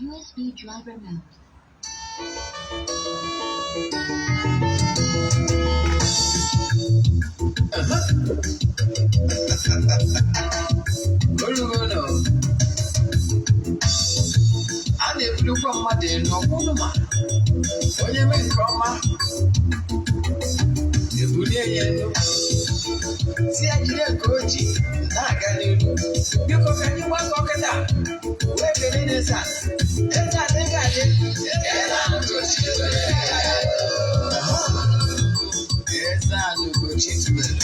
USB driver mode. Olugono, a na-ebulukwa mmadụ elu ọkwụnụ ma onye mee nke ọma ebulie ya elu, si ya jide nke o ji na-aga n'ihu. Biko ka anyị gbakọ kịta wee kelee n'eze a. Eze a dị ga-adị. Eze a Ugochi tubelu. Eze a Ugochi tubelu.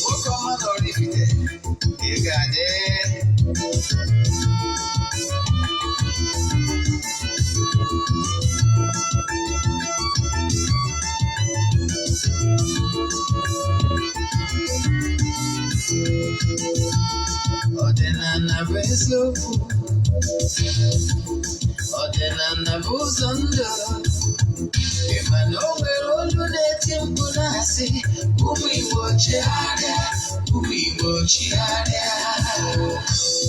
Nwoke ọma na Oraifite, ị ga-adị. Ọdịnala bụ eziokwu. Ọdịnala bụ ụzọ ndụ. Ị ma na o nwere olu na-eti mkpu na-asị, ụmụ Igbo chegharịa, ụmụ Igbo chigharịa.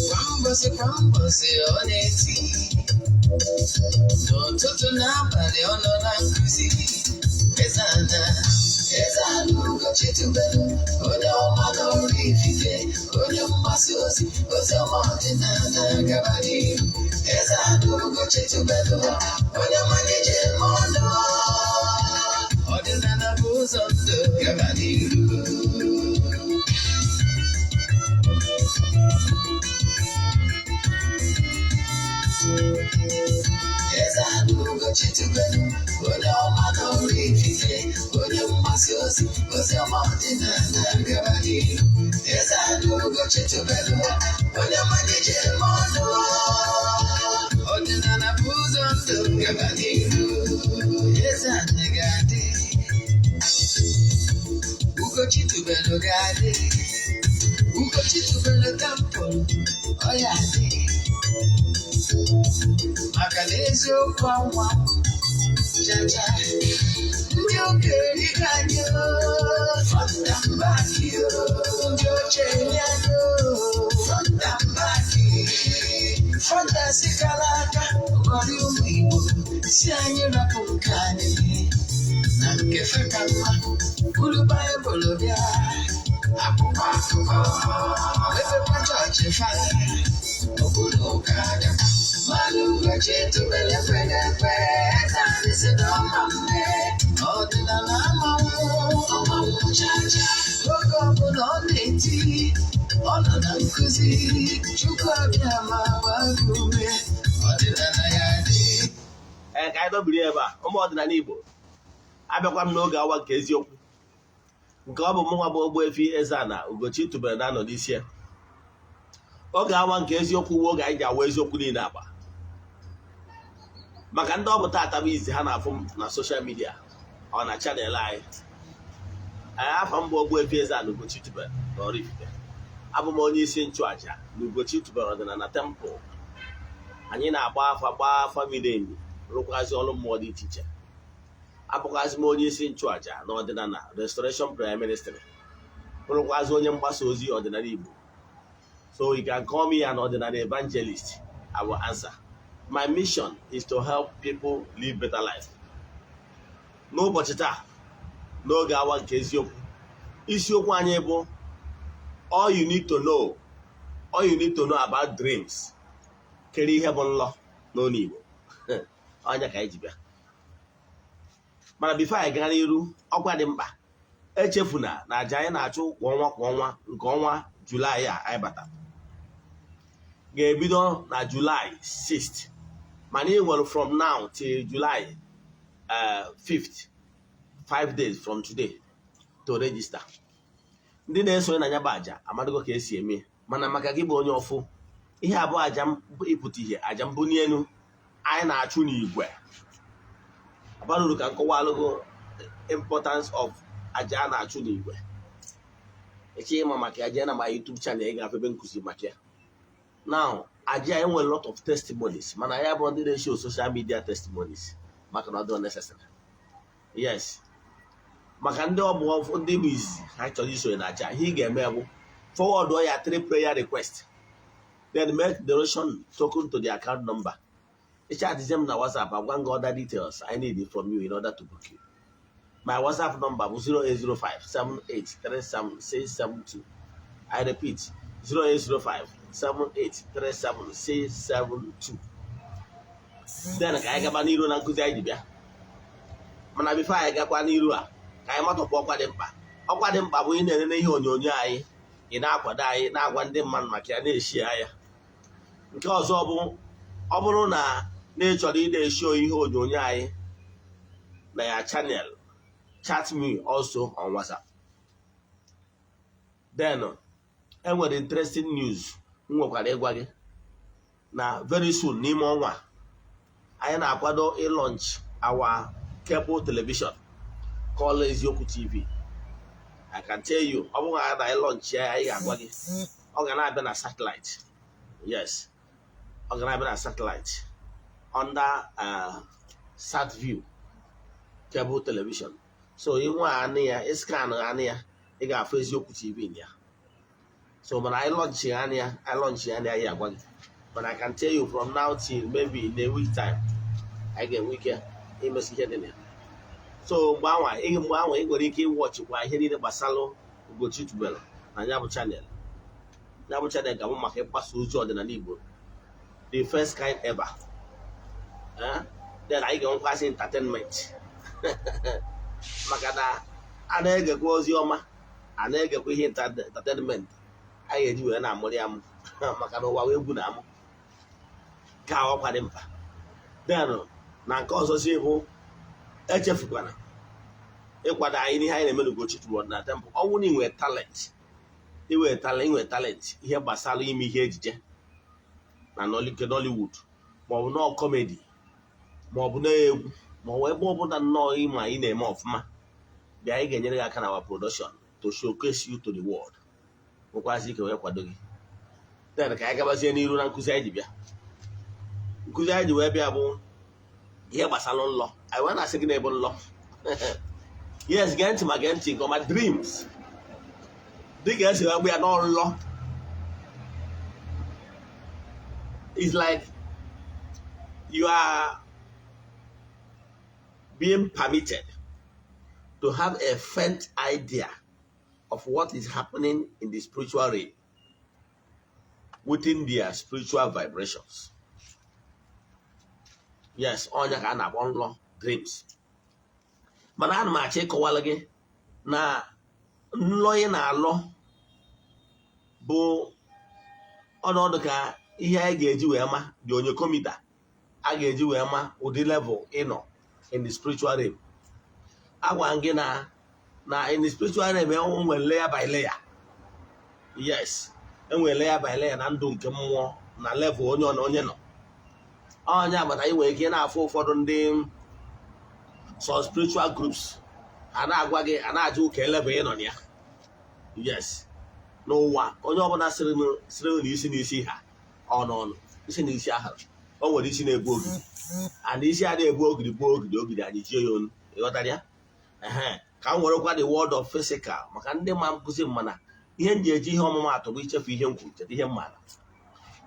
Kwa mbọsị kwa mbọsị ọ na-eti, n'ụtụtụ n'abalị ọ nọ na nkụzi. Eze ana, Eze ana Ugochi tubelu, onye ọma na Oraifite, onye mgbasa ozi, ozi ọma ọdịnala gaba n'ihu. Eze ana Ugochi tubelu, onye ọma na-eje eme ọnụ. Ọdịnala bụ ụzọ ndụ gaba n'ihu. Eze ana Ugochi tubelu, onye ọma na Oraifite, onye mgbasa ozi, ozi ọma ọdịnala gaba n'ihu. Eze ana Ugochi tubelu, onye ọma na-eje eme ọnụ. Ọdịnala bụ ụzọ ndụ gaba n'ihu. Eze ana ga-adị, Ugochi tubelu ga-adị, Ugochi tubelu temple, ọ ya adị. Maka na eziokwu anwa jaja ndị okenye erigo anyị oo, front and back oo, ndị oche eri anyị oo, front and back. Front asikala aka ghọrọ ụmụ Igbo si anyị rapụ nke anyị na nke fe ka mma, buru Baịbụl bịa akwụkwọ akụkọ mepekwa chọọchị fa obodo ụka dịkwa mmanụ. Ugochi tubelu ekweghị ekwe, eze anyị si na ọma mme ọdịnala amanwụ ọmanwụ chacha. Oge ọbụla ọ na-eti, ọ nọ na nkụzi. Chukwu abịa ma gbaa gị ume, ọdịnala ya dị. Ee, ka anyị dọbiri ebe a. Ụmụ ọdịnala Igbo, abịakwa m n'oge awa nke eziokwu, nke ọ bụ mụnwa bụ Ogbuefi Eze-Ana Ugochi tubelu na-anọ n'isi ya. Oge awa nke eziokwu bụ oge anyị ji awa eziokwu niile agba. Maka ndị ọ bụ taata bụ izi ha na-afụ m na social media, ọ na channel anyị, afọ m bụ Ogbuefi Eze-Ana Ugochi tubelu na Oraifite. Abụ m onye isi nchụaja na Ugochi tubelu ọdịnala temple. Anyị na-agba afa, gbaa afa miri emi, rụkwazị ọrụ mmụọ dị iche iche. Abụkwazị m onye isi nchụaja na ọdịnala Restoration Prayer Ministry, bụrụkwazị onye mgbasa ozi ọdịnala Igbo. So you can call me an ọdịnala evangelist, I will answer. My mission is to help people live better life. N'ụbọchị taa, n'oge awa nke eziokwu, isiokwu anyị bụ "All you need to know, all you need to know about dreams." Kedu ihe bụ nlọ n'ọnụ Igbo? Ọnya ka anyị ji bịa. Mana before anyị gaa n'iru, ọkwa dị mkpa: echefuna na aja anyị na-achụ kwa ọnwa kwa ọnwa, nke ọnwa Julaị a anyị bata ga-ebido na Julaị 6th, mana ị nwere from now till July 5th, 5 days from today, to register. Ndị na-esonye na ya bụ aja amadogo ka esi eme. Mana maka gị bụ onye ọfụ, ihe abụọ aja ịpụta ihe, aja mbuni elu anyị na-achụ n'igwe abara uru. Ka nkọwalụgo importance of aja a na-achụ n'igwe. Eche ịma maka ya, jee na my YouTube channel, ị ga-afụ ebe nkụzi maka ya. Now, aja enwere lot of testimonies, mana ya bụ ndị na-eshow social media testimonies maka na ọ dị necessary. Yes, maka ndị ọ bụ ndị bụ izizi ha chọrọ isonye na aja, ihe ị ga-eme bụ forward ya three prayer request. Then make donation token to the account number. Ịchatzie m na WhatsApp, agwa gị other details I need from you in order to book you. My WhatsApp number bụ 08057837672. I repeat, 08057837672. Then ka anyị gaba n'iru na nkụzi anyị ji bịa. Mana before anyị gakwa n'iru a, ka anyị matọpụ ọkwa dị mkpa. Ọkwa dị mkpa bụ ị na-enene ihe onyonyo anyị, ị na-akwado anyị, na-agwa ndị mmadụ maka ya, na-eshi ya. Nke ọzọ bụ, ọ bụrụ na na ị chọrọ ị na-eshow ihe onyonyo anyị na ya channel, chat me also on WhatsApp. Then enwere interesting news m nwekwara ịgwa gị na very soon, n'ime ọnwa a, anyị na-akwado ịlaunch our cable television called Eziokwu TV. I can tell you, ọ bụrụ na anyị launch ya, anyị ga-agwa gị. Ọ ga na-abịa na satellite. Yes, ọ ga na-abịa na satellite under SatView cable television. So ịnwe anị ya, ịscan anị ya, ị ga-afụ Eziokwu TV na ya. So mana anyị launch ya anya, anyị launch ya anya, anyị agwa gị. But I can tell you, from now till maybe in a week time, anyị ga-enwe ike imesi ihe dị na ya. So mgbe anwa ị nwere ike ịwatchikwa ihe niile gbasara Ugochi Tubelu na ya bụ channel. Ya bụ channel ga-abụ maka ịgbasa ozi ọdịnala Igbo, the first kind ever. Eh? Then anyị ga-enwekwasị entertainment, maka na a na-egekwa ozi ọma, a na-egekwa ihe entertainment anyị ga-eji wee na-amụrị amụ, maka na ụwa wee egwu na amụ ka ọkwa dị mkpa. Then na nke ọzọ si bụ, echefukwana ịkwado anyị n'ihe anyị na-eme n'Ugochi Tubelu na temple. Ọ bụrụ na ị nwere talent, inwe talent ihe gbasara ime ihe ejije na nke Nollywood, maọbụ nọọ comedy, maọbụ na egwu, maọbụ ebe ọbụla nnọọ ịma ị na-eme ọfụma, bịa, anyị ga-enyere gị aka na our production to showcase you to the world, nwekwazị ike wee kwado gị. Then ka anyị gabazie n'iru na nkụzi anyị ji bịa. Nkụzi anyị ji wee bịa bụ ihe gbasara nlọ. Anyị wee na-asị gị na ebe nlọ, yes, gee ntị, ma gee ntị nke ọma. Dreams, dịka esi wee gba ya n'ọnlọ, is like you are being permitted to have a faint idea of what is happening in the spiritual realm within their spiritual vibrations. Yes, ọnya ka a na-akpọ nlọ, dreams. Mana ana m achọ ịkọwara gị na nlọ ị na-alọ bụ ọnọdụ ka ihe anyị ga-eji wee ma dị onye komita a ga-eji wee ma ụdị level ị nọ in the spiritual realm. Agwa m gị na in the spiritual realm, enwere layer by layer. Yes, enwere layer by layer na ndụ nke mmụọ na level onye ọ na onye nọ. Onye agbata ị nwere ike ị na-afụ ụfọdụ ndị some spiritual groups a na-agwa gị, a na-ajụ ka level ị nọ na ya. Yes, n'ụwa, onye ọbụla sịrị na isi n'isi ha ọ n'ọnụ isi na isi ahụ, o nwere isi na-ebu ogidi, and isi a na-ebu ogidi buo ogidi, ogidi anyị jie ya onu. Ịghọtara ya? Ehe, ka m werekwa the world of physical, maka ndị ma nkụzi, mana ihe m ji eji ihe ọmụmatụ bụ ichefu ihe m kwuru, cheta ihe m maara.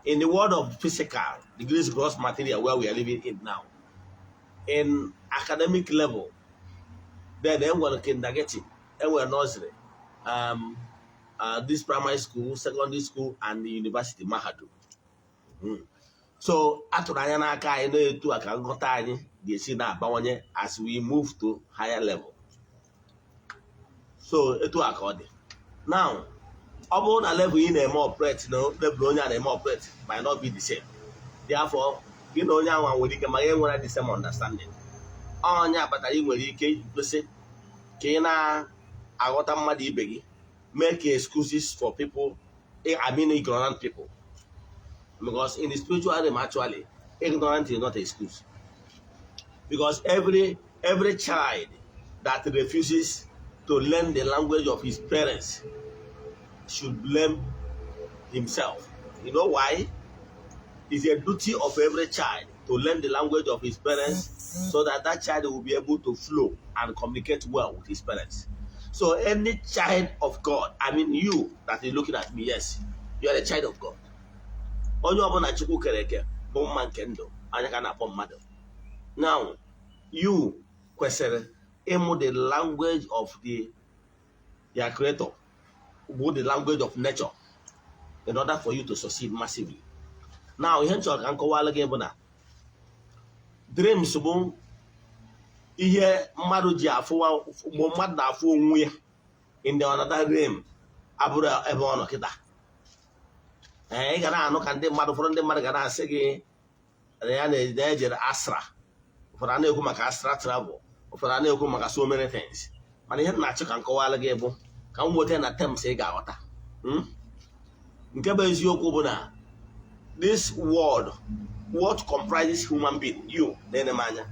In the world of physical, the gross material where we are living in now, in academic level, then enwere kindergarten, enwere nursery, this primary school, secondary school and the university, mahadum. So atụrụ anya n'aka anyị na-etu a ka nghọta anyị ga-esi na-abawanye as we move to higher level. So etu a ka ọ dị now. Ọ bụrụ na level ị na-eme operate na level onye a na-eme operate might not be the same. Therefore, gị na onye anwa nwere ike ma ya enwere the same understanding. Onye akpatara ị nwere ike kwesị ka ị na-aghọta mmadụ ibe gị, make excuses for people, I mean ignorant people, because in the spiritual realm, actually, ignorant is not excuse, because every child that refuses to learn the language of his parents should blame himself. You know why? It's a duty of every child to learn the language of his parents so that that child will be able to flow and communicate well with his parents. So any child of God, I mean you that is looking at me, yes, you are a child of God. Onye ọbụla Chukwu kere eke bụ mma nke ndụ anya ka a na-akpọ mmadụ. Now, you kwesịrị ịmụ the language of the your creator, bụ the language of nature, in order for you to succeed massively. Now, ihe m chọrọ ka m kọwalụ gị bụ na dreams bụ ihe mmadụ ji afụ mgbe mmadụ na-afụ onwe ya in the another realm, abụrụ ebe ọ nọ kịta. Ee, ị ga na-anụ ka ndị mmadụ, ụfọdụ ndị mmadụ ga na-asị gị na ya na-ejere astral, ụfọdụ a na-ekwu maka astral travel, ụfọdụ a na-ekwu maka so many things. Mana ihe m na-achọ ka m kọwalụ gị bụ ka m nweta na terms ị ga-aghọta. Nke bụ eziokwu bụ na this world, what comprises human being, you na-ene m anya,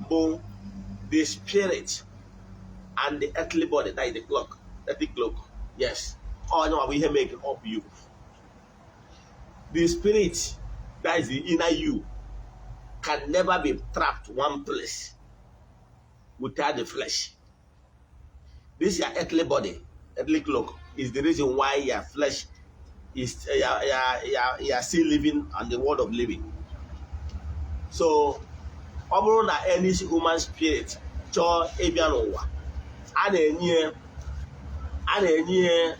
bụ the spirit and the earthly body, that is the cloak, earthly cloak. Yes, onye ma bụ ihe make up you. The spirit, that is the inner you, can never be trapped one place without the flesh. This your earthly body, earthly cloak, is the reason why your flesh is you are still living on the world of living. So ọ bụrụ na any human spirit chọọ ịbịa n'ụwa, a na-enye ya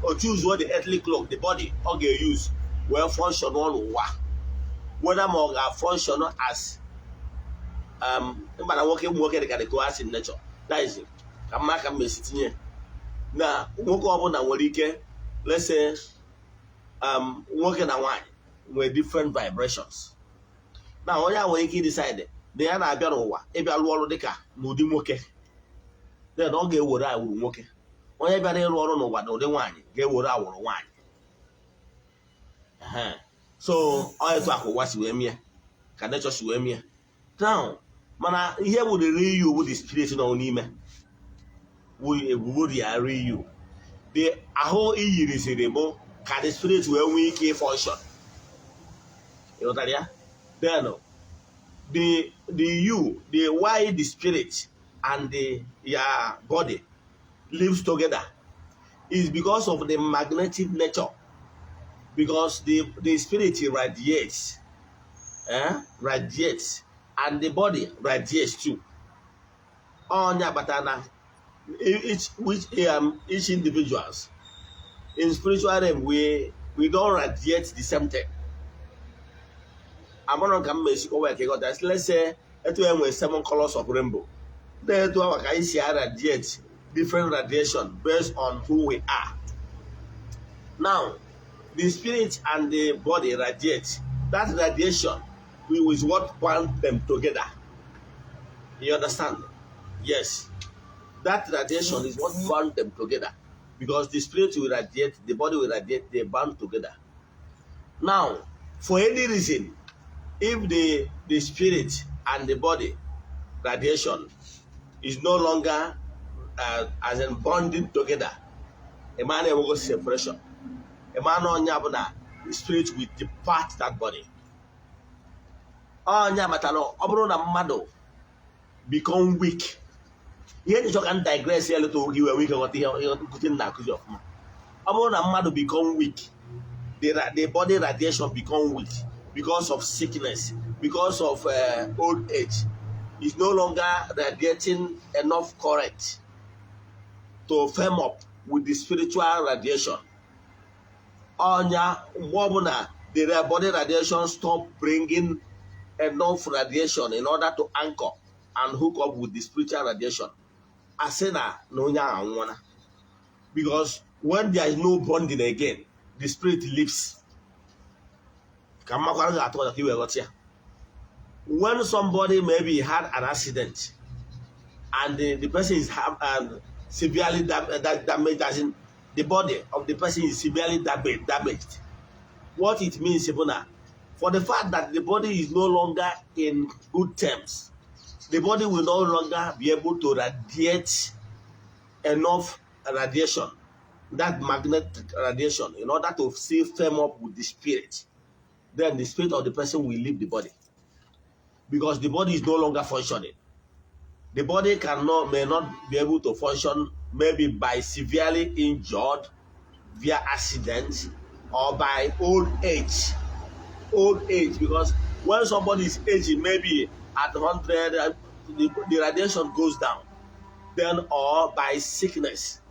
o choose the earthly cloak, the body ọ ga-use wee function n'ụwa, whether ma ọ ga-function as mba na nwoke, ụmụ nwoke dị ka the coercive in nature. That is, ka mma ka m esi tinye na nwoke ọbụla nwere ike, let's say nwoke na nwaanyị nwere different vibrations, na onye a nwere ike decide na ya na-abịa n'ụwa ịbịa lụọ ọrụ dịka n'ụdị nwoke, then ọ ga-ewere awụrụ nwoke. Onye bịara ịrụ ọrụ n'ụwa n'ụdị nwaanyị ga-ewere awụrụ nwaanyị. So ọ etu a ka ụwa si wee mie, ka nature si wee mie now. Mana ihe bụ the real you bụ the spirit nọ n'ime bụ the real you. The ahụ iyiriziri bụ ka the spirit wee nwee ike function. Ịghọtara ya? Then the you, the why the spirit and the your body lives together is because of the magnetic nature, because the spirit radiates, radiates, and the body radiates too. Onye agbata na each individuals in spiritual realm, we don't radiate the same thing. Amara ka m ma esi kọwa ya ka ịghọta. Let's say etu e nwere seven colors of rainbow, na etu awa ka anyị si radiate different radiation based on who we are. Now, the spirit and the body radiate. That radiation is what bound them together. You understand? Yes, that radiation is what bound them together, because the spirit will radiate, the body will radiate, they bound together. Now, for any reason, if the spirit and the body radiation is no longer as in bonding together, a man enwego separation, a man onye bụ na the spirit will depart that body. Onye abatara, ọ bụrụ na mmadụ become weak, ihe nchọ ka m digress ya leta oge iwe nwee ike ghọta ihe nkụzi m na-akụzi ọfụma. Ọ bụrụ na mmadụ become weak, the body radiation become weak because of sickness, because of old age, is no longer radiating enough current to firm up with the spiritual radiation. Ọnya mgbe ọbụla the body radiation stop bringing enough radiation in order to anchor and hook up with the spiritual radiation, asị na onye ahụ anwụọla, because when there is no bonding again, the spirit leaves. Ka mmakwara ga-atụ ọzọ ka i wee ghọta ya. When somebody maybe had an accident and the person is have severely damaged, as in the body of the person is severely damaged, what it means bụ na for the fact that the body is no longer in good terms, the body will no longer be able to radiate enough radiation, that magnetic radiation, in order to stay firm up with the spirit. Then the spirit of the person will leave the body, because the body is no longer functioning. The body cannot may not be able to function, maybe by severely injured via accident. or by old age. Old age, because when somebody is aging, maybe at 100, the radiation goes down. Then, or by sickness.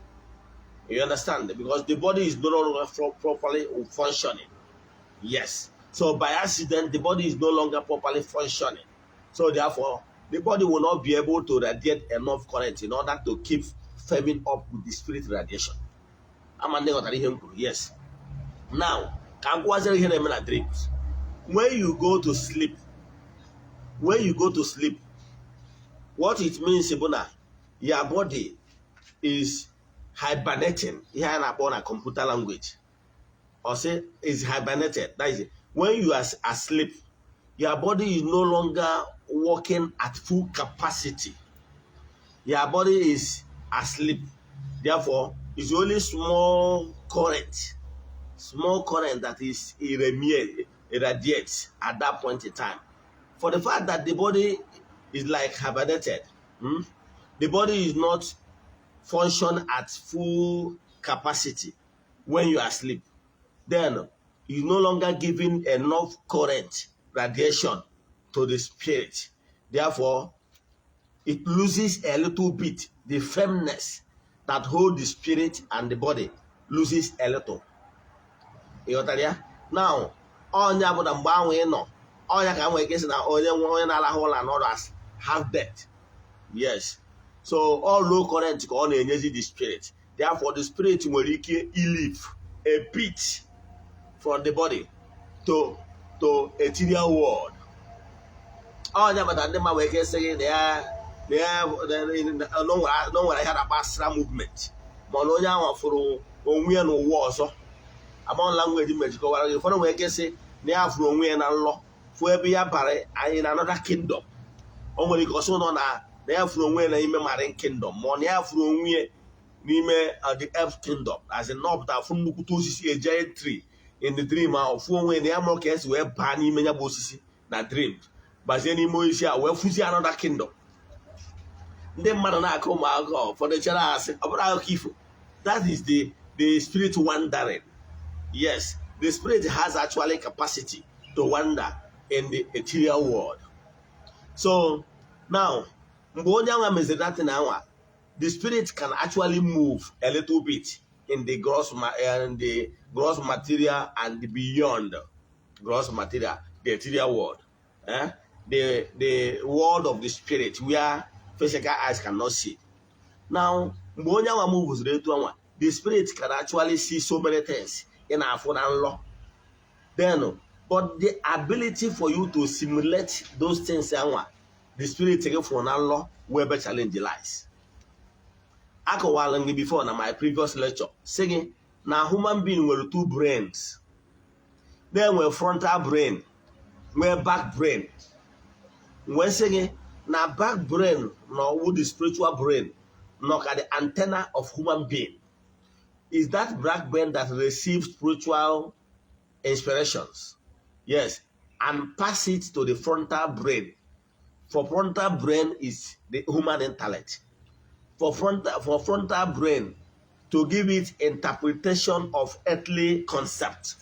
You understand? Because the body is no longer properly functioning. Yes. So by accident, the body is no longer properly functioning. So therefore, the body will not be able to radiate enough current in order to keep firming up with the spirit radiation. Ama ndị ghọtara ihe m kwuru? Yes. Now, ka m kwaziri ihe na-eme na dreams. When you go to sleep, when you go to sleep, what it means bụ na your body is hibernating. Ihe a na-akpọ na computer language, or say is hibernated. That is, when you are asleep, your body is no longer working at full capacity. Your body is asleep. Therefore, it's only small current that is irradiates at that point in time. For the fact that the body is like hibernated, the body is not function at full capacity when you are asleep. Then you no longer giving enough current radiation to the spirit. Therefore, it loses a little bit the firmness that hold the spirit, and the body loses a little. Ị ghọtara ya? Now, ọnya bụ na mgbe ahụ ị nọ ọnya ka nwere ike sị na onye nwe onye na-arahụ ụra nọrọ as half death. Yes. So all low current ka ọ na-enyezi the spirit. Therefore, the spirit nwere ike live a bit from the body to ethereal world. Ọnya bata ndị mmadụ nwere ike sị gị na ya na o nwere ihe a na-akpọ astral movement, mana onye ahụ fụrụ onwe ya n'ụwa ọzọ. Among language mejikọwara gị, ụfọdụ nwere ike sị na ya fụrụ onwe ya na nlọ, fụ ebe ya bara anyị na another kingdom. O nwere ike ọsọ nọ na ya fụrụ onwe ya n'ime marine kingdom, ma ọ na ya fụrụ onwe ya n'ime the earth kingdom, as in nọpụta fụ nnukwute osisi, a giant tree in the dream ahụ, fụ onwe ya na ya mụrụ ka esi wee baa n'ime ya bụ osisi na dream, gbazie n'ime osisi a wee fụzie another kingdom. Ndị mmadụ na-akọ ụmụ akụkọ, ụfọdụ chere asị ọ bụrụ akụkọ ifo. That is the spirit wandering. Yes, the spirit has actually capacity to wander in the ethereal world. So now, mgbe onye anwa meziri that thing anwa, the spirit can actually move a little bit in the gross material and beyond gross material, the ethereal world, eh? The world of the spirit where physical eyes cannot see. Now, mgbe onye anwa move etu anwa, the spirit can actually see so many things ị na-afụ na nlọ. Then, but the ability for you to simulate those things anwa the spirit gị fụrụ na nlọ, wee ebe challenge lies. Akọwara m gị before na my previous lecture, sị gị na human being nwere two brains, na-enwe frontal brain, nwee back brain. Wee sị gị na back brain na ọwụ the spiritual brain nọ ka the antenna of human being. Is that back brain that receives spiritual inspirations, yes, and pass it to the frontal brain. For frontal brain is the human intellect. For frontal brain to give it interpretation of earthly concept.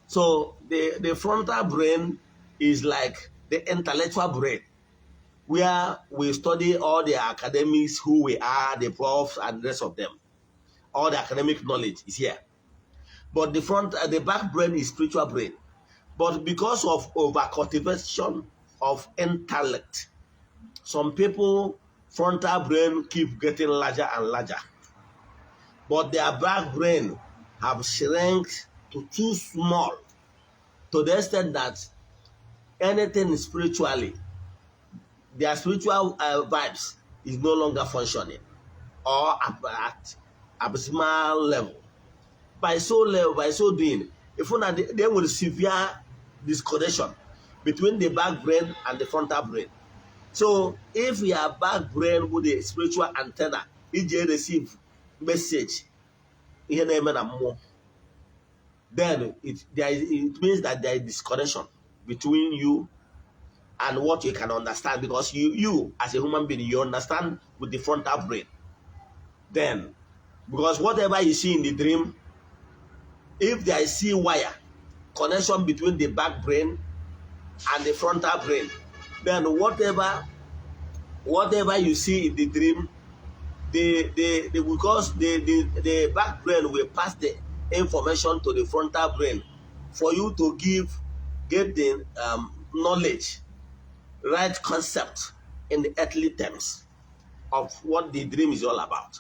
So the frontal brain is like the intellectual brain where we study all the academics, who we are, the profs and the rest of them. All the academic knowledge is here. But the back brain is spiritual brain. But because of over cultivation of intellect, some people frontal brain keep getting larger and larger, but their back brain have shrunk to too small, to the extent that anything spiritually, their spiritual vibes is no longer functioning or at abysmal level. By so doing, if una there will severe disconnection between the back brain and the frontal brain. So if your back brain with the spiritual antenna iji receive message ihe na-eme na mmụọ, then it means that there is disconnection between you and what you can understand, because you as a human being, you understand with the frontal brain. Then, because whatever you see in the dream If there is C wire connection between the back brain and the frontal brain, then whatever you see in the dream, the because the back brain will pass the information to the frontal brain for you to give get the knowledge, right concept in the earthly terms of what the dream is all about.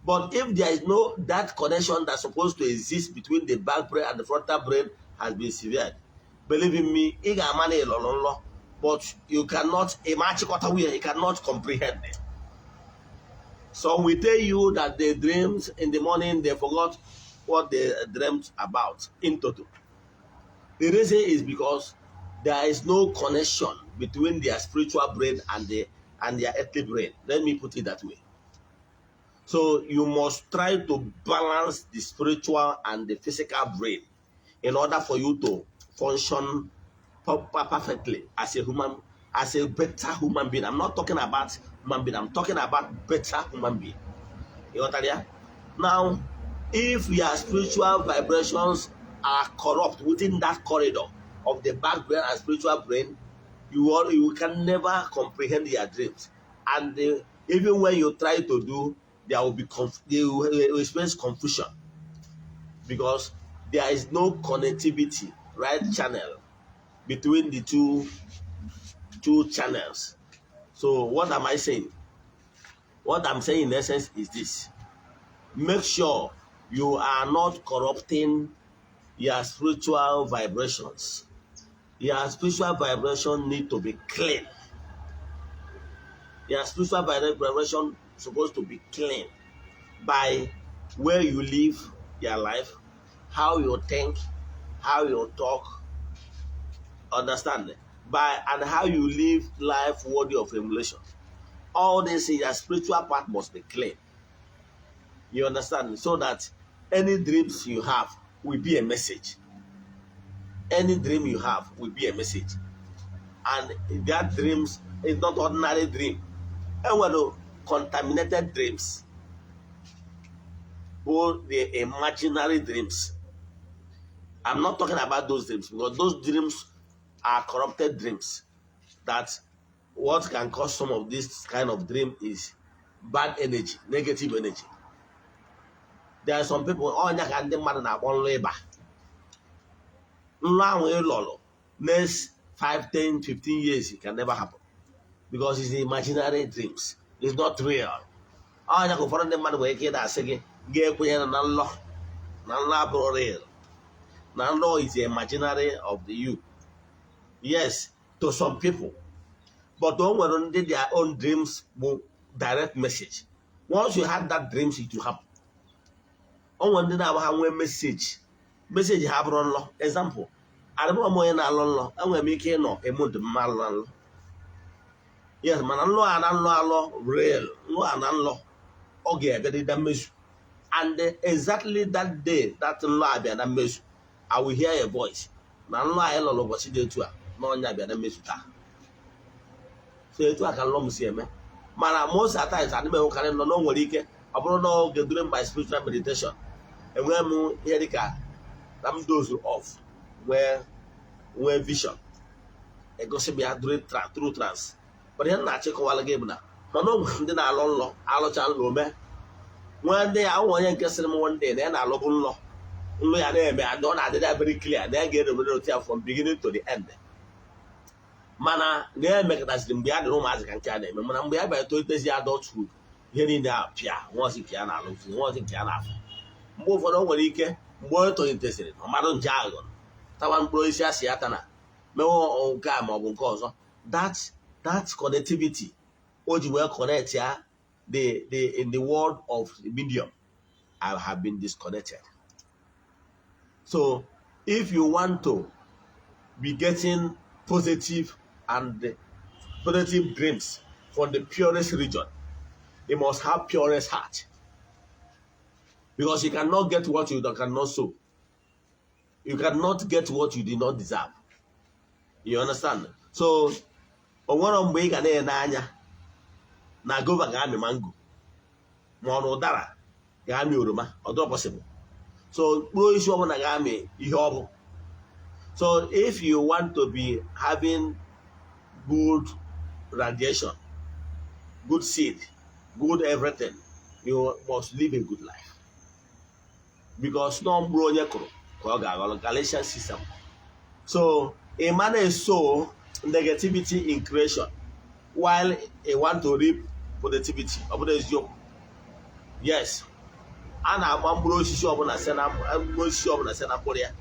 But if there is no that connection that's supposed to exist between the back brain and the frontal brain has been severed, believe in me, ị ga-ama na ị lọrọ nlọ, but you cannot ịmachịkọta ya, you cannot comprehend it. Some will tell you that they dreams in the morning, they forgot what they dreamt about in total. The reason is because there is no connection between their spiritual brain and their earthly brain. Let me put it that way. So you must try to balance the spiritual and the physical brain in order for you to function perfectly as a human, as a better human being. I'm not talking about human being, I'm talking about better human being. You got that? Yeah? Now, if your spiritual vibrations are corrupt within that corridor of the back brain and spiritual brain, you can never comprehend your dreams. And even when you try to do, there will be they will experience confusion because there is no connectivity, right channel between the two channels. So what am I saying? What I'm saying in essence is this: make sure you are not corrupting your spiritual vibrations. Your spiritual vibration need to be clean. Your spiritual vibration supposed to be clean by where you live your life, how you think, how you talk, understand? By and how you live life worthy of emulation. All this in your spiritual part must be clean. You understand? So that any dreams you have will be a message. Any dream you have will be a message. And that dreams is not ordinary dream. Enwere contaminated dreams, or the imaginary dreams. I'm not talking about those dreams because those dreams are corrupted dreams. That what can cause some of this kind of dream is bad energy, negative energy. There are some people, ọnya ka ndị mmadụ na-akpọ nlọ ịba. Nlọ ahụ ị lọrọ next 5, 10, 15 years, it can never happen because it's imaginary dreams. It's not real. Ọnya ka ụfọdụ ndị mmadụ nwere ike ịda asị gị ga-ekwenye na nlọ na nlọ abụrụ real, na nlọ is imaginary of the you. Yes, to some people, but o nwere ndị their own dreams bụ direct message. Once you have that dreams, it will happen. O nwere ndị na-agba ha nwee message ha bụrụ nlọ. Example, adịbụrụ m onye na-alọ nlọ. Enwere m ike ịnọ emu dị mma alọ na nlọ, yes, mana nlọ a na nlọ alọ real nlọ a na nlọ ọ ga-abịa na mmezu. And exactly that day that nlọ abịa na mmezu, I will hear a voice na nlọ anyị lọrọ ụbọchị dị etu a na ọnya abịa na mmezu taa. So etu a ka nlọ m si eme. Mana most at times adị m enwekarị nlọ na o nwere ike ọ bụrụ na oge during my spiritual meditation, enwee m ihe dịka na m doze off, nwee vision, egosi m ya during through trance. But ihe m na-achịkọwala gị bụ na mana o nwere ndị na-alọ nlọ, alụcha nlọ ome. Nwee ndị ya nwe onye nke sịrị m one day na ya na-alụbụ nlọ, nlọ ya na-eme and ọ na-adị ya very clear na ya ga-erobere otu ya from beginning to the end. Mana na ya emekọtasịrị mgbe ya dịrị ụmụazị ka nke a na-eme, mana mgbe ya bịara tolitezi adulthood, ihe niile a pịa nwaọsị nke ya na-alụ, nwaọsị nke ya na-afụ. Mgbe ụfọdụ o nwere ike mgbe onye tolitesịrị na mmadụ nje aghụghọ tawa mkpụrụ osisi asị ya tana mewe nke a ma ọ bụ nke ọzọ, that connectivity o ji wee connect ya the in the world of medium have been disconnected. So if you want to be getting positive and positive dreams from the purest region, you must have purest heart, because you cannot get what you cannot sow. You cannot get what you did not deserve. You understand? So o nwere mgbe ị ga na-ene anya na guava ga-amị mango ma ọ na ụdara ga-amị oroma, ọ dịrọ possible. So mkpụrụ osisi ọbụla ga-amị ihe ọ bụ. So if you want to be having good radiation, good seed, good everything, you must live a good life, because nọ mkpụrụ onye kụrụ ka ọ ga-aghọrọ. Galatians system. So a man is sow negativity in creation while he want to reap positivity, ọ bụrụ eziokwu? Yes, a na-agba mkpụrụ osisi ọbụla site na mkpụrụ osisi ọbụla site na mkpụrụ ya.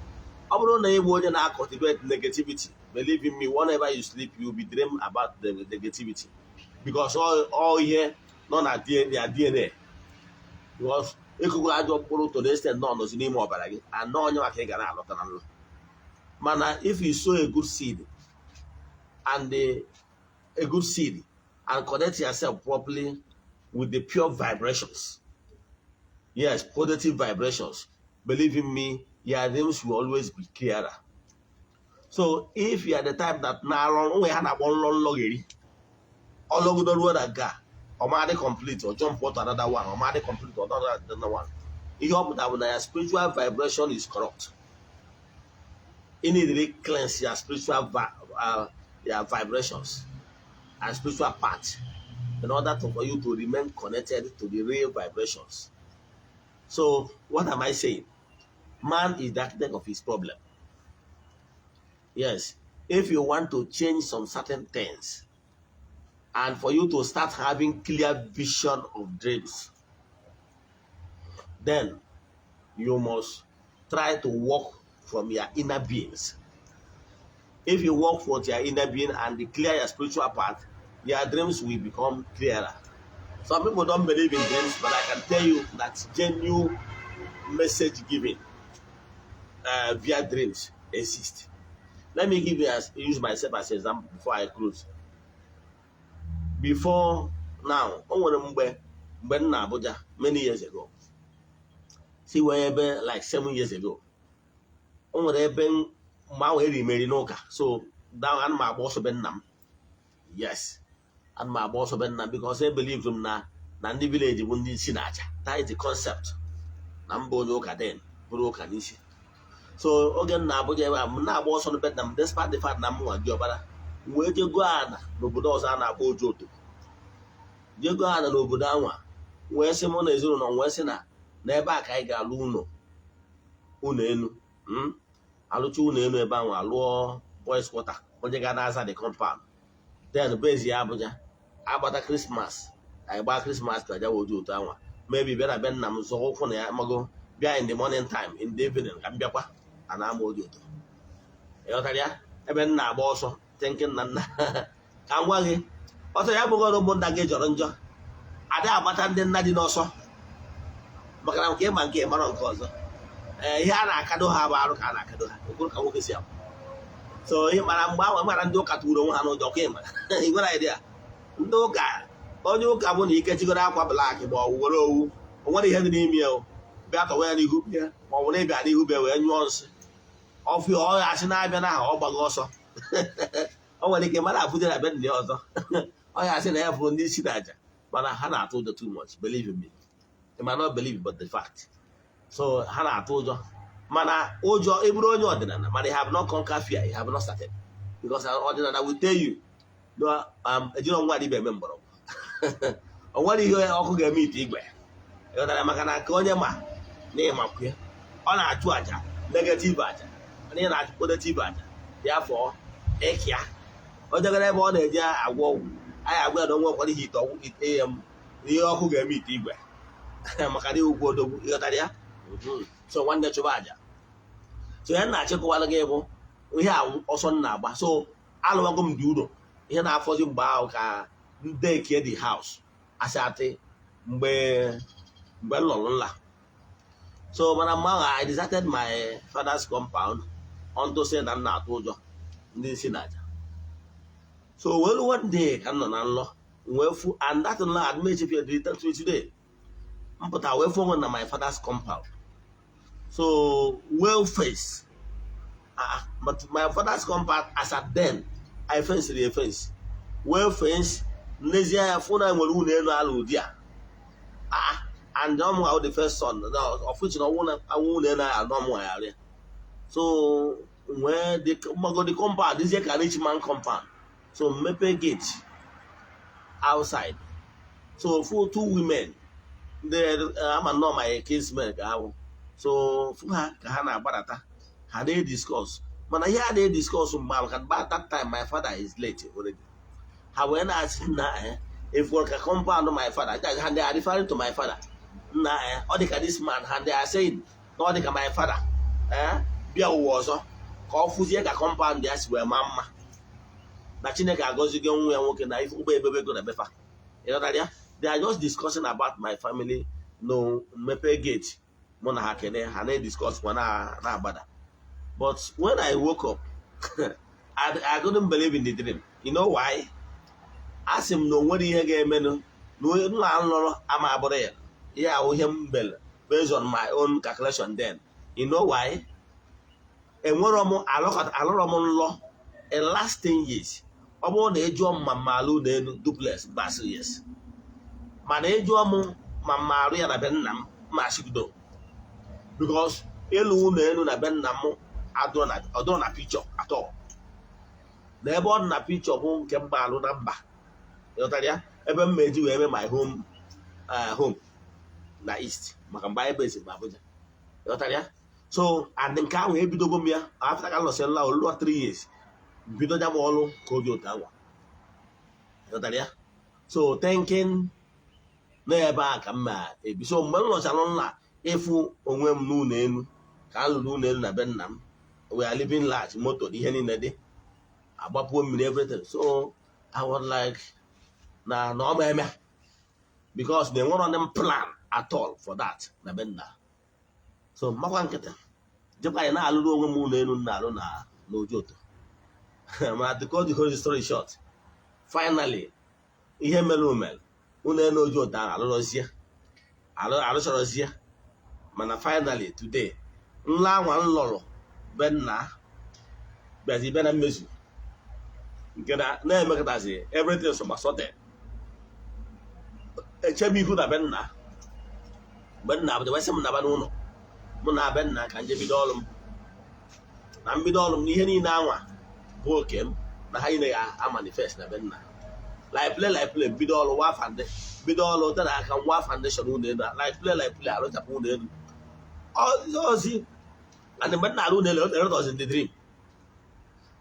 Ọ bụrụ na ị bụ onye na-cultivate negativity, believe in me, whenever you sleep, you will be dream about the negativity, because all ihe nọ na DNA, DNA, because ịkụkụ ajọ mkpụrụ to the extent nọ nọzi n'ime ọbara gị anọ onye maka ị ga na-alọta na nlọ. Mana if you sow a good seed and a good seed and connect yourself properly with the pure vibrations, yes, positive vibrations, believe in me, your dreams will always be clearer. So if you are the type that na-alọ onwe ha na-akpọ nlọ nlọgheri, ọlọgide ruo na nke a, ọmadị complete or jump to another one, ọmadị complete or another one, ihe ọ pụtara bụ na ya spiritual vibration is corrupt. You need to cleanse your spiritual your vibrations and spiritual part in order for you to remain connected to the real vibrations. So what am I saying? Man is the architect of his problem. Yes, if you want to change some certain things and for you to start having clear vision of dreams, then you must try to work from your inner beings. If you work for your inner being and declare your spiritual path, your dreams will become clearer. Some people don't believe in dreams, but I can tell you that genuine message giving via dreams exist. Let me give you as use myself as an example before I close. Before now, o nwere mgbe m na Abuja many years ago, si wee ebe like 7 years ago, o nwere ebe mgbe ahụ eri meri n'ụka. So now ana m agba ọsọ be nna m. Yes, ana m agba ọsọ be nna m because e believe m na ndị village bụ ndị isi na aja. That is the concept na mba onye ụka then bụrụ ụka n'isi. So oge m na Abuja ebe a, m na-agba ọsọ n'be nna m, despite the fact na m nwa diọkpara. M wee jego ana n'obodo ọzọ a na-akpọ Ojoto, jego ana n'obodo anwa, wee sị mụ na ezinụlọ m wee sị na n'ebe a ka anyị ga-alụ ụlọ, ụlọ elu. Alụcha ụlọ elu ebe ahụ, alụọ boys quarter, onye ga na-aza the compound, then bezi ya Abuja. Agbata Christmas, anyị gbaa Christmas na jawa Ojoto anwa. Maybe bịa na be nna m, zọọ ụkwụ na ya mago, bịa in the morning time, in the evening ka m bịakwa ana ama Ojoto. Ịghọtara ya? Ebe m na-agba ọsọ thinking na nna ka m gwa gị ọsọ ya bụghị ụmụnna gị jọrọ njọ ada agbata ndị nna dị n'ọsọ, maka na nke ịma nke mara nke ọzọ. Ee, ihe a na-akado ha bụ arụ ka a na-akado ha okpuru ka nwoke si abụ. So ihe mara mgbe ahụ mara ndị ụka tụrụ onwe ha n'ụjọ ka ịma ị nwere idea. Ndị ụka, onye ụka bụ na ike chigoro akwa black ma ọ were owu, o nwere ihe dị n'ime ya, o bịa tọwa ya n'ihu bịa, ma ọ bụ na ịbịa n'ihu bịa wee nyụọ nsị ọfịa, ọ asị na-abịa n'aha ọ gbago ọsọ. O nwere ike mara afụje na be ndị ọzọ, ọ ya asị na ya fụrụ ndị isi na aja, mana ha na-atụ ụjọ too much. Believe in me, you might not believe, but the fact. So ha na-atụ ụjọ, mana ụjọ ịbụrụ onye ọdịnala, mana you have not conquered fear, you have not started, because ọdịnala will tell you no, ejiro nwa dibịa eme mgbọrọgwụ. O nwere ihe ọkụ ga-eme ite igwe, ịghọtara? Maka na nke onye ma na ịmakwu ya, ọ na-achụ àjà negative àjà, mana ị na-achụ positive àjà ya fọọ ịkịa o jegara ebe ọ na-eje agwọ ọgwụ. Anyị agwa ya na onwe nkwara ihe ite ọgwụ ite ya m ihe ọkụ ga-eme ite igwe, maka na ugwu odogwu, ịghọtara ya? So nwanne, chụba àjà. So ya na-achịkọwara gị bụ ihe a ọsọ m na-agba. So alụwago m dị uro ihe na-afọzi mgbe ahụ ka ndekie the house asị atị mgbe m lọrọ nla. So mana mgbe ahụ I deserted my father's compound unto say na m na-atụ ụjọ ndị nsi na aja. So well, one day ka m nọ na nlọ wee fu, and that nlọ adị m echefu ya till today. M pụta wee fụ onwe na my father's compound, so well face, but my father's compound as at then, I fenced the fence well fence. N'ezie ya fụ na nwere ụlọ elu ala ụdị a. And ọmụ ahụ, the first son of which na ọnwụ na anwụ na na ọmụ ya arịa. So nwee the mmago, the compound dịzie ka rich man compound. So mmepe gate outside, so for two women ndị ama nnọọ my kinsmen ka ahụ. So fụ ha ka ha na-agbadata, ha na-ediscuss, mana ihe a na-ediscuss mgbe ahụ ka by that time my father is late already. Ha wee na-asị na efuo ka compound my father ha, they are referring to my father nna ọ dị ka this man ha, they are saying na ọ dị ka my father bịa ụwa ọzọ ka ọ fụzie ka compound ya si wee maa mma, na Chineke agọzigo nwa ya nwoke na ife ụgbọ ebebe ego na befa. Ịghọtara ya? They are just discussing about my family. No mmepe gate, mụ na ha kene, ha na-ediscuss ma na-agbada. But when I woke up, I couldn't believe in the dream. You know why? A sị m na o nwere ihe ga-emenụ na onye nna nlọrọ ama abụrụ ya. Ihe ahụ ihe m mere based on my own calculation then. You know why? Enwerọ m alụrọ m nlọ in last 10 years. Ọ bụrụ na ị jụọ m ma mma alụ n'elu duplex, basị yes. Mana ị jụọ m ma mma arụ ya na be nna m, ma asịgido, because ịlụ ụlọ elu na be nna m adụrọ na picture atọ, na ebe ọ dị na picture bụ nke mma alụ na mba. Ịghọtara ya? Ebe m ma eji wee mee my home, home na east, maka mgbe anyị bezi m Abuja. Ịghọtara ya? So and nke ahụ ebidogo m ya after ka m lọsịrị nla oluo 3 years, bido ya m ọrụ ka oge otu anwa. Ịghọtara ya? So thinking n'ebe a ka m ma ebi. So mgbe m lọchara nla, ịfụ onwe m n'ụlọ elu ka a lụrụ ụlọ elu na be nna m, we are living large, moto dị, ihe niile dị, agbapuo mmiri, everything. So I was like na ọ ma eme, because na enwero ndị m plan at all for that na be nna. So mmakwa nkịtị jekwa anyị na-alụrụ onwe m ụlọ elu m na-alụ na n'Ojoto. Ma to cut the whole story short, finally ihe mere omere ụlọ elu Ojoto ahụ alụrụzie, alụchọrọzie. Mana finally today, nla anwa m lọrọ be nna bịazi bịa na mmezu, nke na na-emekọtazi everything so sorted. Echebe ihu na be nna mgbe nna bụ wesị m naba n'ụlọ mụ na be nna ka nje bido ọrụ m. Na mbido ọrụ m na ihe niile anwa bụ oke m na ha niile ga-amanifest na be nna. Like play, like play, bido ọrụ wa bido ọrụ tere aka nwa foundation ụlọ elu. Like play, like play, arụchapụ ụlọ elu ozi. And mgbe m na-arụ ụlọ elu, it was in the dream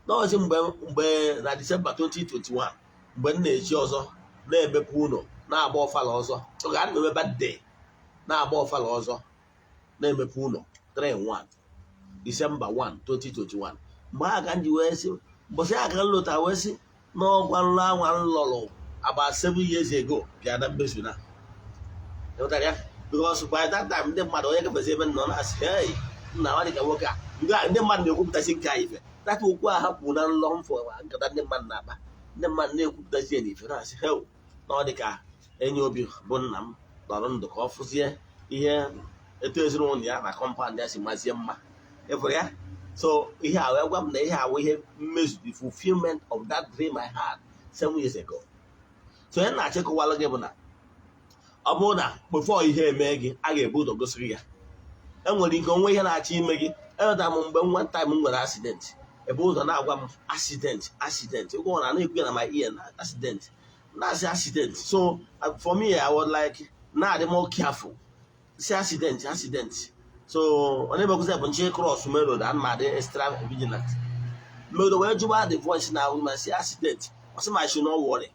n'ọzi mgbe na December 2021, mgbe m na-echi ọzọ, na-emepe ụlọ, na-agba ọfala ọzọ, oge a na-eme birthday, na-agba ọfala ọzọ, na-emepe ụlọ 3 in 1, December 1, 2021, mgbe a ka m ji wee sị, mbọsị a ka m lụta wee sị n'ọgwa nlọ anwa m lọrọ about 7 years ago bịa na mmezu na. Ịghọtara ya? Because by that time, ndị mmadụ, onye gafezi ebe m nọ na-asị, "Hey, nna nwa, dịka nwoke a." Nke a, ndị mmadụ na-ekwupụtasị nke a ife tata okwu a ha kwuru na nlọ mfọ nkata ndị mmadụ na-akpa, ndị mmadụ na-ekwupụtasị ya n'ife, na-asị, "Hey, na ọ dịka enyi obi bụ nna m nọrọ ndụ ka ọ fụzie ihe etu ezinụlọ ya na compound ya si mazie mma." Ịfụrụ ya? So ihe a wee gwa m na ihe a wụ ihe mmezu, the fulfillment of that dream I had 7 years ago. So ihe na-achịkọwalụ gị bụ na ọ bụrụ na before ihe eme gị, a ga-ebu ụzọ gosi gị ya. Enwere ike onwe ihe na-achọ ime gị. Enwetara m mgbe nwa time m nwere accident, ebe ụzọ na-agwa m accident, accident, ụgwọ na na-ekwu ya na my ear na accident, na-asị accident. So for me, I was like na-adị more careful, si accident, accident. So ọ na-emekwụzi bụ nche cross main road, ana m adị extra vigilant. Mmedo wee jụba the voice na ma si accident, ọ sị ma I should not worry,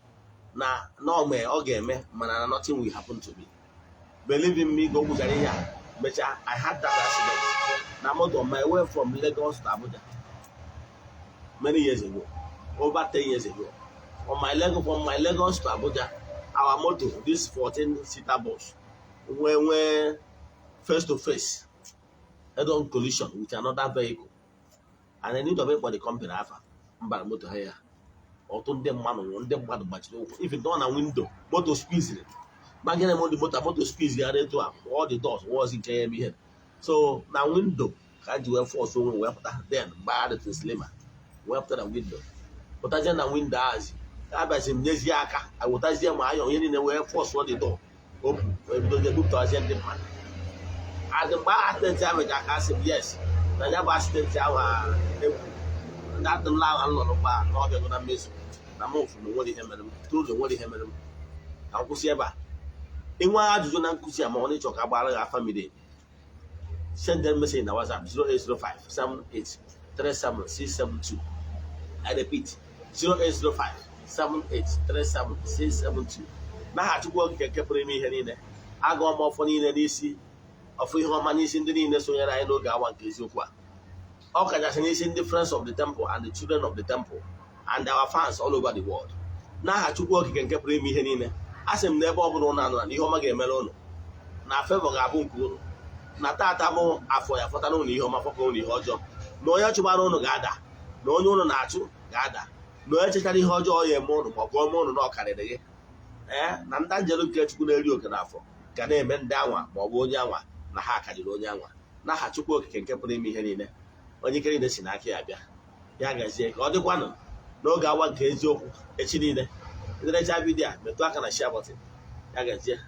na ọ mee, ọ ga-eme, mana na nothing will happen to me. Believe in me, ka o kwuchara ihe a mechaa, I had that accident na motor on my way from Lagos to Abuja many years ago, over 10 years ago. On my Lagos, from my Lagos to Abuja, our motor, this 14 seater bus, nwee face to face head on collision with another vehicle. And I need to for the company afa mbara moto ha ya. Ọtụtụ ndị mmadụ nwụrụ, ndị mmadụ gbachiri ụkwụ, if nọ na window, moto squeeziri magịrị m dị moto, moto squeeze gara etu a, all the doors was nke ya eme ihe. So na window ka ji wee force onwe wee pụta. Then gbagharị to Slima wee pụta na window, pụtazie na window azi, abịazi m nyezie aka, awụtazie m ayọ ihe niile wee force the door open. Wee bidozie bupụtazie ndị mmadụ. Adị mgbe accident ahụ mecha ka asị m yes, na ya bụ accident ahụ egwu ndị atụmla ahụ nọ n'ụgbọ na ọ bịago na mmezu, na m ofu na onwere ihe mere m tụrụ na onwere ihe mere m. Ka m kwụsị ebe a. Inwe ajụjụ na nkụzi a, ma ọ na ịchọ ka agbara gị afa miri emi, send them message na WhatsApp 0805 78 37 672. I repeat, 0805 78 37 672. N'aha Chukwu Okike nke pụrụ ime ihe niile, agụọ m ọfọ niile n'isi, ọfọ ihe ọma n'isi ndị niile sonyere anyị n'oge awa nke eziokwu a, ọ kachasị n'isi ndị Friends of the Temple and the Children of the Temple and our fans all over the world. N'aha Chukwu Okike nke pụrụ ime ihe niile, a sị m na ebe ọ bụla ụnụ anọ na ihe ọma ga-emere ụnụ, na favour ga-abụ nke ụnụ, na tata bụ afọ ya fọtara ụnụ ihe ọma, fọkọ ụnụ ihe ọjọọ, na onye chụbara ụnụ ga-ada, na onye ụnụ na-achụ ga-ada, na onye chechara ihe ọjọọ ya eme ụnụ ma ọ bụ ome ụnụ na ọ karịrị gị, ee, na ndị njelu nke Chukwu na-eri oke n'afọ ga na-eme ndị anwa ma ọ bụ onye anwa na ha karịrị onye anwa. N'aha Chukwu Okike nke pụrụ ime ihe niile, onye ike niile si n'aka ya bịa, ya gazie. Ka ọ dịkwanụ n'oge awa nke eziokwu echi niile. Iderecha video a, metụ aka na share button. Ya gazie.